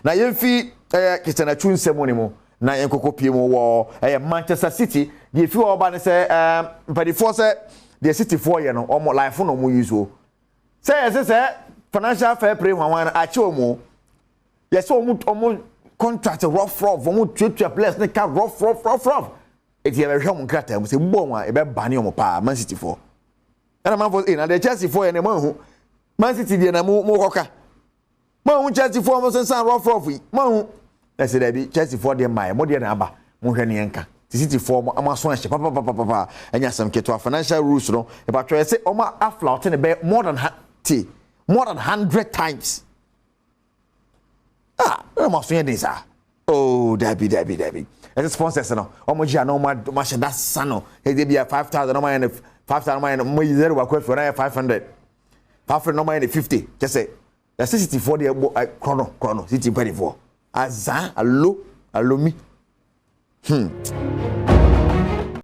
Na yɛmfi ɛyɛ Christian Atsu nsɛm ne mu na yɛnkɔkɔ pie mu wɔ ɛyɛ Manchester City. Deɛ efi hɔ ɔba ne sɛ mpanimfoɔ sɛ deɛ City foɔ yɛ no, wɔn life na wɔn use o, sɛ yɛsɛ sɛ financial fair play hwanhwan no akyɛ wɔn o. Yɛsɛ wɔn contract rough rough, wɔn tuatua players ne ka rough rough rough rough. Eti yɛbɛhwɛ wɔn nkrataa mu sɛ bɔ wɔn a yɛbɛba ne wɔn paa. Man City foɔ ɛna manfoɔ ee na deɛ Chelsea foɔ yɛ ne mo ehu Man City deɛ na mo kɔka mo ehu Chelsea foɔ mo sensan rough rough yi mo ehu. Ɛsɛ dɛbi, Chelsea foɔ deɛ mmaa yɛ mo deɛ na aba mo hwɛ ne yɛn ka ti. City foɔ mo aso ahyɛ papapapapa. Ɛnyɛ asɛm ketewa. Financial rules no ìbàtɔ yɛ sɛ ɔmo aflout ne bɛyɛ more than ha ti more than 100 times. Ah, ɛna mo aso yɛ den saa. Oh, dabi dabi dabi. Ɛsɛ sponsors no ɔmo gye a na ɔmo ahyɛ da sa no. Ɛdi bi a 5,000, ɔmo ayɛ no 5,000, ɔmo ayɛ no, ɔmo yi zero baako afi hɔ na ayɛ 500, 500, ɔmo ayɛ no 50. Kyɛ sɛ yɛsɛ City foɔ deɛ bɔ ɛ korɔ korɔ no. City mpanyinfoɔ azan alo alomi.